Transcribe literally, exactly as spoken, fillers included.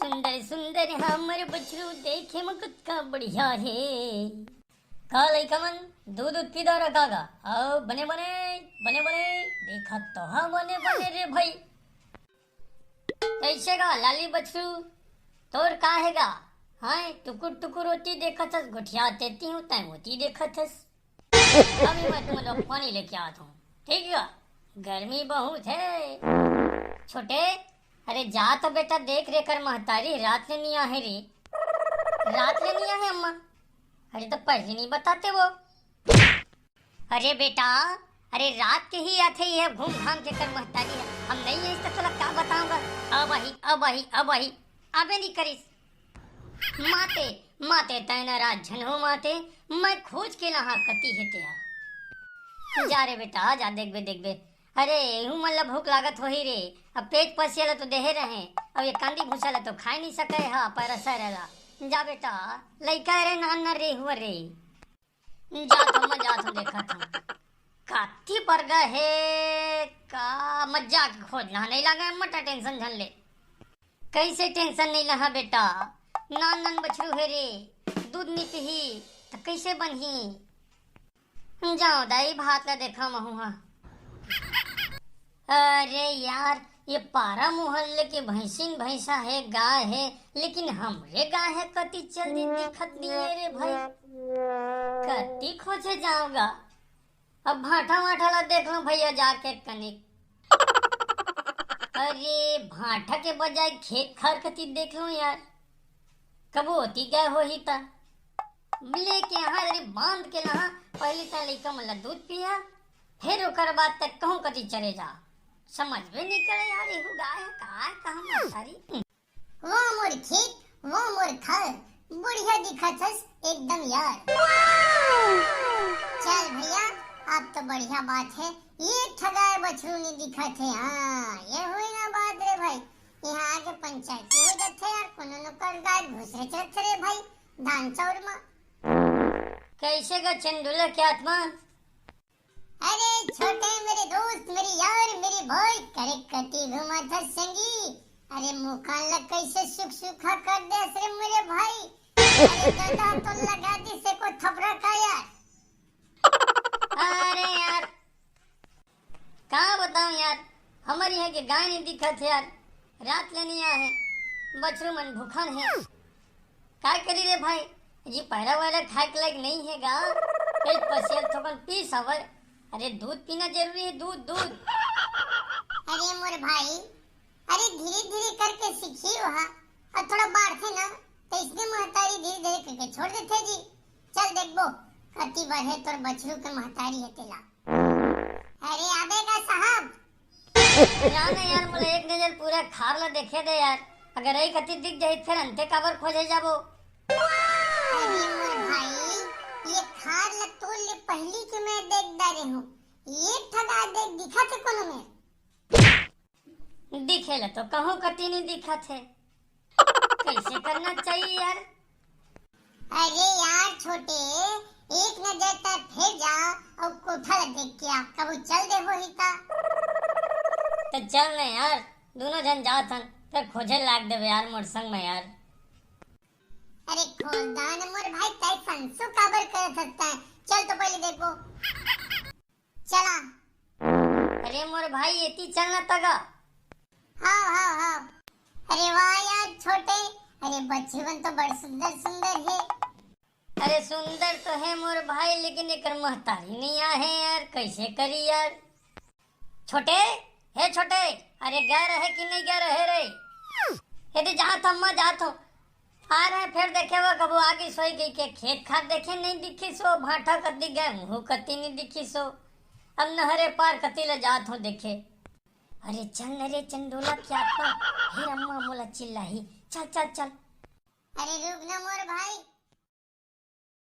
सुंदर सुंदर हमर बछरू देखे म कतका बढ़िया हे। का लइका मन, दूध उध पी डारा का गा? अउ बने बने, बने बने देखत तो हा बने बने रे भाई। कइसे गा लाली बछरू, तोर का हे गा? हाय, टुकुर टुकुर ओती देखत हस, गोठियात एती हूँ, तैं ओती देखत हस। अभी मैं तुमन ला पानी लेके आत हूँ, ठीक है? गर्मी बहुत है। छोटे, अरे जा तो बेटा, देख रे कर महतारी, रात ले नहीं आहे रे। रात ले नहीं आहे अम्मा? अरे तो पहले नहीं बताते वो। अरे बेटा, अरे रात के ही आथे ये घूम घाम के कर महतारी है। हम नहीं है तो तोला का बताऊंगा। अब आही, अब आही, अब आही, अबे नहीं करिस। माते, माते तैं न रात झन हो माते, मैं खोज के लाहा कती हे तेहा। जा रे बेटा, जा देखबे, देखबे। अरे, एहू मन ला भूख लागत होही रे। अब पेट पसिया ला तो देहे रहे, अब ये कांदी भूसा ला तो खाए नहीं सके हा, पैरा सैरा ला। जा बेटा, लइका रे, नान न रे हुआ रे। जात हूँ, मैं जात हूँ, देखत हूँ। काती परगा हे, का मजाक खोज लहा, नहीं लागे मटा टेंशन झन ले। कैसे टेंशन नहीं लहा बेटा, नान नान बछरू हे रे, दूध नहीं पीही, त कैसे बनही? जाओ दाई, भात ला देखा महू हा। अरे यार, ये पारा मोहल्ले के भैंसिन भैंसा हे, गाय हे, लेकिन हमरे गाय हे कति चल दी दिखत नहीं है रे भाई। कति खोजे जाऊंगा। अब भांठा वांठा ला देख लो भैया जाके कनिक। अरे भांठा के बजाय खेत खार कति देख लो यार। कबो ओती गए होही ता। लेके यहाँ रे बांध के लहा, पहली तैं लइका मन ला दूध पिया, फिर ओकर बाद तक कहूँ कति चरे जा। समझ में नहीं करे यार, एहू गाय हे, काय कहूँ महतारी। वो मोर खेत, वो मोर खार, बढ़िया दिखत हस एकदम यार। चल भैया, अब तो बढ़िया बात है, ये ठगाए बछरू नहीं दिखत है। हाँ, ये हुई ना बात रे भाई, यहाँ आके पंचायती हो जाथे यार, कोनो नोकर गाय घुसरे चलत रे भाई, धान चाउर मा। कैसे गा चंडोला के आत्मा? अरे छोटे मेरे दोस्त, मेरे यार, मेरे भाई, करे कति घुमत हस संगी? अरे मुखान ला कैसे सुख सुखा कर दे रे मेरे भाई। अरे दादा तो लगा दी से को थपरा का यार। अरे यार, का बताऊं यार, हमर यहाँ के गाय नहीं दिखत है यार, रात ले नहीं आए, बछरू मन भूखन है। का करी रे भाई, जी पैरा वैरा खाए के लायक नहीं है गा, पेट पसियल थोकन पीस हवय। अरे दूध पीना जरूरी है, दूध, दूध। अरे मोर भाई, अरे धीरे धीरे करके सीखी वहा, और थोड़ा बाढ़थे ना, तो इसने महतारी धीरे धीरे करके छोड़ देथे जी। चल देखबो, कति बढ़े तोर बछरू के महतारी है तेला। अरे आबे का साहब? जाने यार, मोला एक नजर पूरा खार ला देखे दे यार। अगर एक कति दिख जाही, फिर अंते काबर खोजे जाबो? अरे मोर भाई, ये खार ला तोर ले पहली के मैं देख डारे हूँ। ये ठगा देख दिखा थे कोनो में? दिखे ला तो कहूँ कति नहीं दिखा थे। कैसे करना चाहिए यार? अरे यार छोटे, एक नजर तक फिर जा और कोठा ला देख के आ, कबू चल दे होही ता। तो चल ना यार, दोनों जन जात हन, फिर खोजे लाग देबे यार मोर संग में यार। अरे खोल दान मोर भाई, तय संसो काबर करत हस तय? चल तो पहले देखो। चला। अरे मोर भाई, एती चल ना तगा। हाँ, हाँ, हाँ। अरे वाह यार छोटे, अरे बछरू मन तो बड़ सुंदर सुंदर है। अरे सुंदर तो है मोर भाई, लेकिन एकर महतारी नहीं आहे यार, कैसे करी यार? छोटे, हे छोटे, अरे गा रहे कि नहीं गा रहे रे? यदि जात हूँ, मैं जात हूँ। आ रहे फिर देखे वो कबू आगे सोई गई के खेत खार देखे नहीं दिखी सो, भाटा कती गए मुँह कती नहीं दिखी सो। अब नहरे पार कती ले जात हूँ देखे। अरे चल न रे चंडोला के आत्मा, फिर अम्मा मोला चिल्लाही। चल, चल, चल। अरे रुक ना मोर भाई,